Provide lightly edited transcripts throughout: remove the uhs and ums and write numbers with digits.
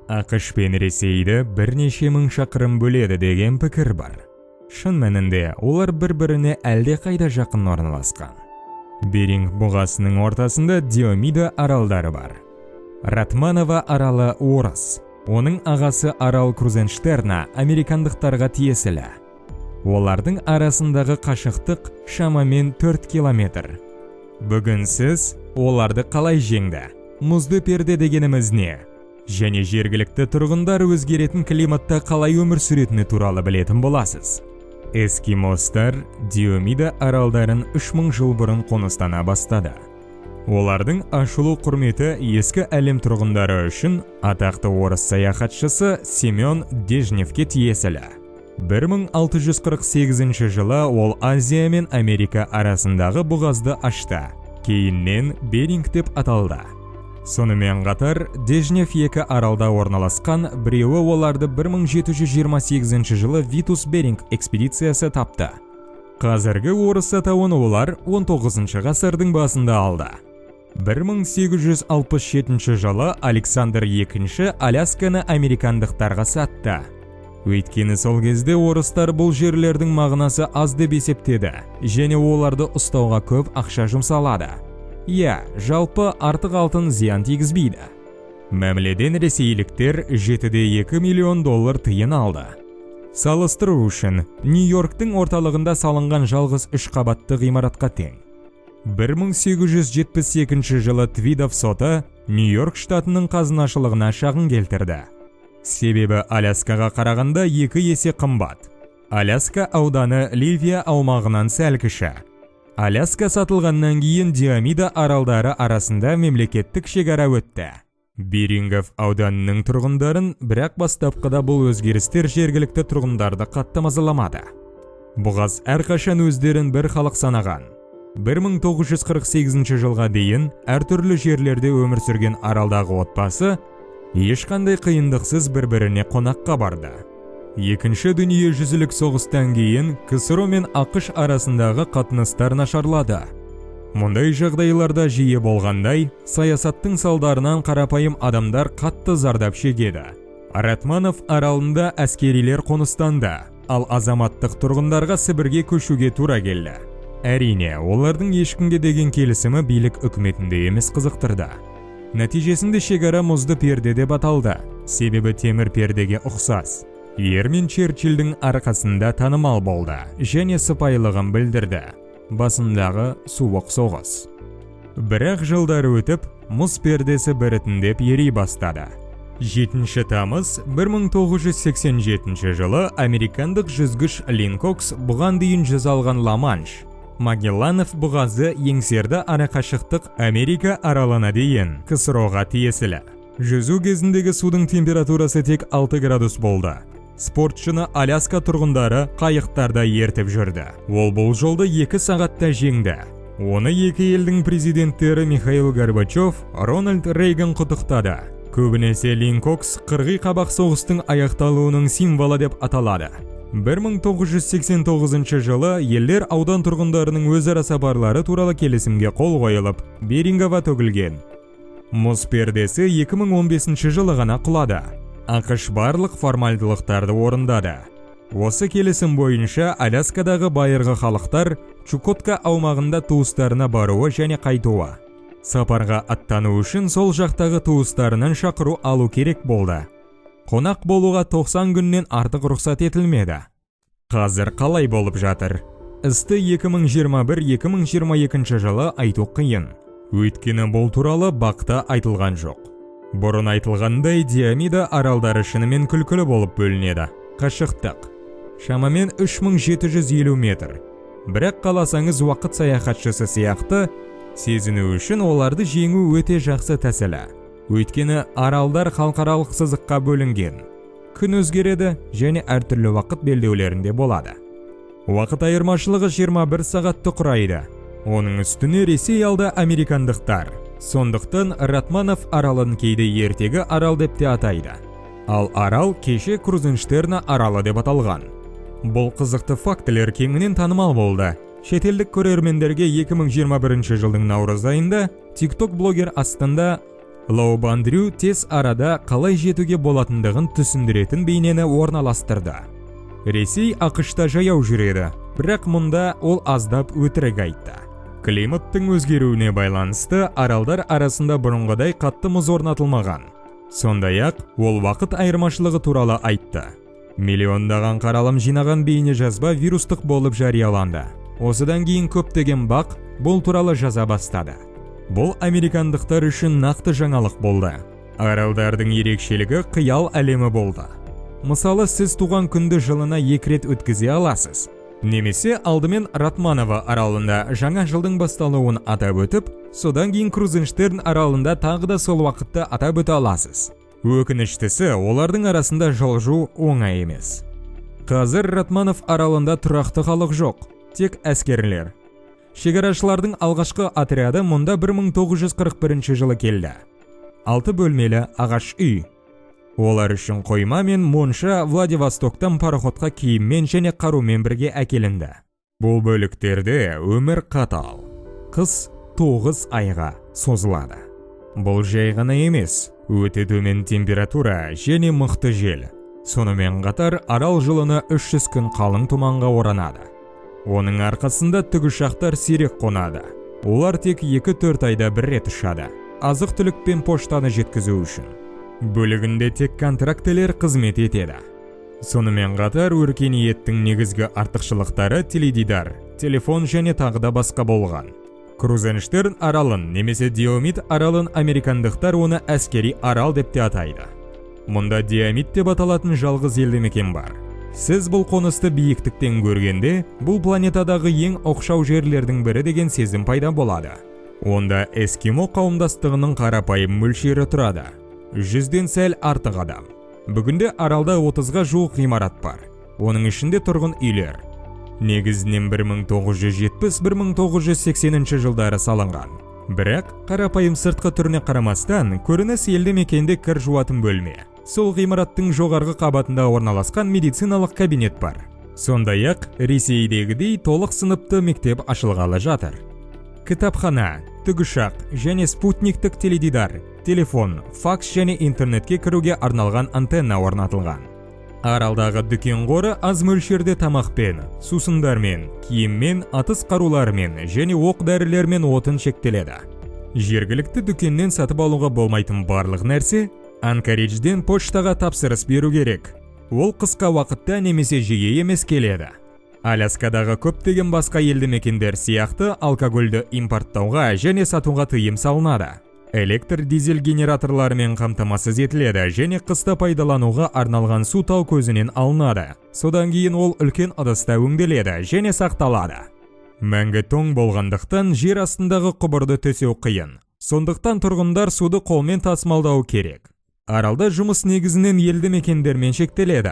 АҚШ пен Ресейді бірнеше мың шақырым бөледі деген пікір бар. Шын мәнінде олар бір-біріне әлдеқайда жақын орналасқан. Беринг бұғазының ортасында Диомида аралдары бар. Ратманова аралы орыс, оның ағасы арал Крузенштерна американдықтарға тиесілі. Олардың арасындағы қашықтық шамамен 4 километр. Бүгін сіз оларды қалай жеңді? Мұзды перде дегеніміз не? Және жергілікті тұрғындар өзгеретін климатта қалай өмір сүретіні туралы білетін боласыз. Эскимостар Диомида аралдарын 3000 жыл бұрын қоныстана бастады. Олардың ашылу құрметі ескі әлем тұрғындары үшін атақты орыс саяхатшысы Семен Дежневке тиесілі. 1648 жылы ол Азия мен Америка арасындағы бұғазды ашты. Кейіннен Беринг деп аталды. Сонымен қатар, Дежнев екі аралда орналасқан, біреуі оларды 1728 жылы Витус Беринг экспедициясы тапты. Қазіргі орыс атауын олар 19 ғасырдың басында алды. 1867 жылы Александр II Алясканы американдықтарға сатты. Өйткені сол кезде орыстар бұл жерлердің мағынасы аз деп есептеді және оларды ұстауға көп ақша жұмсалады. Иә, жалпы артық алтын зиян тигізбейді. Мәміледен ресейліктер 7,2 миллион доллар тиын алды. Салыстыру үшін, Нью-Йорктің орталығында салынған жалғыз үш қабатты ғимаратқа тең. 1872 жылы Твидов соты Нью-Йорк штатының қазынашылығына шағын келтірді. Себебі Аляскаға қарағанда екі есе қымбат. Аляска ауданы Ливия аумағынан сәл кіші. Аляска сатылғаннан кейін Диомида аралдары арасында мемлекеттік шекара өтті. Берингов ауданының тұрғындарын, бірақ бастапқыда бұл өзгерістер жергілікті тұрғындарды қатты мазаламады. Бұғаз әрқашан өздерін бір халық санаған. 1948 жылға дейін әртүрлі жерлерде өмір сүрген аралдағы отбасы ешқандай қиындықсыз бір-біріне қонаққа барды. Екінші дүниежүзілік соғыстан кейін КСРО мен АҚШ арасындағы қатынастар нашарлады. Мұндай жағдайларда жиі болғандай, саясаттың салдарынан қарапайым адамдар қатты зардап шегеді. Ратманов аралында әскерилер қоныстанды, ал азаматтық тұрғындарға Сібірге көшуге тура келді. Әрине, олардың ешкімге деген келісімі билік үкіметінде емес қызықтырды. Нәтижесінде шекара мұзды перде деп аталды, себебі темір пердеге ұқсас. Ермен Черчилльдің арқасында танымал болды және сыпайылығын білдірді. Басындағы суық соғыс. Бірақ жылдар өтіп, мұз пердесі біртіндеп ери бастады. 7 тамыз 1987 жылы американдық жүзгіш Лин Кокс бұған дейін жүзе алған Ла-Манш, Магелланов бұғазы еңсерді арақашықтық Америка аралына дейін КСРО-ға тиесілі. Жүзу кезіндегі судың температурасы тек 6 градус болды. Спортшыны Аляска тұрғындары қайықтарда ертіп жүрді. Ол бұл жолды 2 сағатта жеңді. Оны екі елдің президенттері Михаил Горбачев, Рональд Рейган құттықтады. Көбінесе Лин Кокс қырғи қабақ соғыстың аяқталуының символы деп аталады. 1989 жылы елдер аудан тұрғындарының өзара сапарлары туралы келісімге қол қойылып, Берингова төгілген. Мұз пердесі 2015 жылы ғана құлады. АҚШ барлық формальдылықтарды орындады. Осы келісім бойынша Аляскадағы байырғы халықтар Чукотка аумағында туыстарына баруы және қайтуы. Сапарға аттану үшін сол жақтағы туыстарынан шақыру алу керек болды. Қонақ болуға 90 күннен артық рұқсат етілмеді. Қазір қалай болып жатыр? Істі 2021-2022 жылы айту қиын. Өйткені бұл туралы бақта айтылған жоқ. Бұрын айтылғандай, Диомида аралдары шынымен күлкілі болып бөлінеді. Қашықтық шамамен 3750 метр. Бірақ қаласаңыз уақыт саяхатшысы сияқты сезіну үшін оларды жеңу өте жақсы тәсілі. Өйткені аралдар халықаралық сызыққа бөлінген. Күн өзгереді және әртүрлі уақыт белдеулерінде болады. Уақыт айырмашылығы 21 сағатты құрайды. Оның үстіне Ресей алды американдықтар. Сондықтан Ратманов аралын кейде ертегі арал деп те атайды. Ал арал кеше Крузенштерна аралы деп аталған. Бұл қызықты фактілер кеңінен танымал болды. Шетелдік көрермендерге 2021 жылдың наурыз айында TikTok блогер астында Лоубандрю тез арада қалай жетуге болатындығын түсіндіретін бейнені орналастырды. Ресей АҚШ-та жаяу жүреді, бірақ мұнда ол аздап өтірік айтты. Климаттың өзгеруіне байланысты аралдар арасында бұрынғыдай қатты мұз орнатылмаған. Сондай-ақ, ол уақыт айырмашылығы туралы айтты. Миллиондаған қаралым жинаған бейне жазба вирустық болып жарияланды. Осыдан кейін көптеген бақ бұл туралы жаза бастады. Бұл американдықтар үшін нақты жаңалық болды. Аралдардың ерекшелігі қиял әлемі болды. Мысалы, сіз туған күнді жылына 2 рет өткізе аласыз. Немесе алдымен Ратманова аралында жаңа жылдың басталуын атап өтіп, содан кейін Крузенштерн аралында тағы да сол уақытты атап өте аласыз. Өкініштісі, олардың арасында жылжу оңай емес. Қазір Ратманов аралында тұрақты халық жоқ, тек әскерлер. Шекарашылардың алғашқы отряды мұнда 1941 жылы келді. 6 бөлмелі ағаш үй. Олар үшін қойма мен монша Владивостоктан пароходқа киіммен және қарумен бірге әкелінді. Бұл бөліктерде өмір қатал. Қыс 9 айға созылады. Бұл жай ғана емес, өте төмен температура және мықты жел. Сонымен қатар арал жылына 300 күн қалың тұманға оранады. Оның арқасында тікұшақтар сирек қонады. Олар тек 2-4 айда бір рет ұшады. Азық-түлік пен поштаны жеткізу үшін. Бөлігінде тек контрактілер қызмет етеді. Сонымен қатар өркениеттің негізгі артықшылықтары теледидар, телефон және тағы да басқа болған. Крузенштерн аралын немесе Диомид аралын американдықтар оны әскери арал деп те атайды. Мұнда Диомид деп аталатын жалғыз елді мекен бар. Сіз бұл қонысты биіктіктен көргенде, бұл планетадағы ең оқшау жерлердің бірі деген сезім пайда болады. Онда эскимо қауымдастығының қарапайым мөлшері тұрады. 100-ден сәл артық адам. Бүгінде аралда 30-ға жуық ғимарат бар. Оның ішінде тұрғын үйлер. Негізінен 1970-1980 жылдары салынған. Бірақ қарапайым сыртқы түріне қарамастан, көрініс елді мекенде кір жуатын бөлме. Сол ғимараттың жоғарғы қабатында орналасқан медициналық кабинет бар. Сондай-ақ, Ресейдегідей толық сыныпты мектеп ашылғалы жатыр. Кітапхана, тікұшақ және спутниктік теледидар, телефон, факс және интернетке кіруге арналған антенна орнатылған. Аралдағы дүкен қоры аз мөлшерде тамақпен, сусындармен, киіммен, атыс қаруларымен және оқ дәрілермен отын шектеледі. Жергілікті дүкеннен сатып алуға болмайтын барлық нәрсе Анкориджден поштаға тапсырыс беру керек. Ол қысқа уақытта немесе жиі емес келеді. Аляскадағы көптеген басқа елді мекендер сияқты алкогольді импорттауға және сатуға тыйым салынады. Электр дизель генераторларымен қамтамасыз етіледі және қыста пайдалануға арналған су тау көзінен алынады. Содан кейін ол үлкен ыдыста өңделеді және сақталады. Мәңгі тоң болғандықтан жер астындағы құбырды төсеу қиын. Сондықтан тұрғындар суды қолмен тасымалдау керек. Аралда жұмыс негізінен елді мекендермен шектеледі.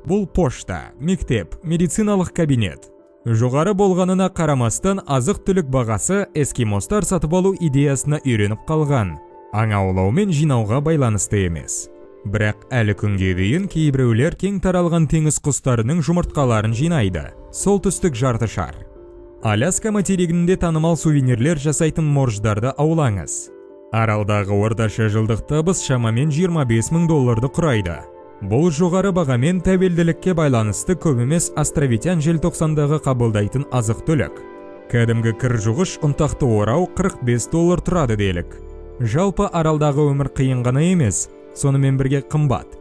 Бұл пошта, мектеп, медициналық кабинет. Жоғары болғанына қарамастан азық-түлік бағасы эскимостар сатып алу идеясына үйреніп қалған. Аң аулау мен жинауға байланысты емес. Бірақ әлі күнге дейін кейбіреулер кең таралған теңіз құстарының жұмыртқаларын жинайды. Солтүстік жарты шар. Аляска материгінде танымал сувенирлер жасайтын морждарды аулаңыз. Аралдағы орташа жылдық табыс шамамен 25 мың долларды құрайды. Бұл жоғары бағамен тәуелділікке байланысты көп емес островитян желтоқсандағы қабылдайтын азық-түлік. Кәдімгі кір жуғыш ұнтақты орау 45 доллар тұрады делік. Жалпы аралдағы өмір қиын ғана емес, сонымен бірге қымбат.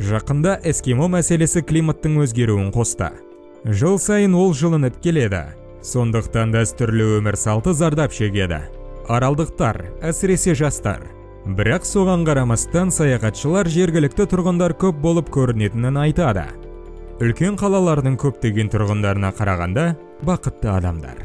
Жақында эскимо мәселесі климаттың өзгеруін қосты. Жыл сайын ол жылынып келеді. Сондықтан дәстүрлі өмір салты зардап шегеді. Аралдықтар, әсіресе жастар. Бірақ соған қарамастан саяхатшылар жергілікті тұрғындар көп болып көрінетінін айтады. Үлкен қалалардың көптеген тұрғындарына қарағанда бақытты адамдар.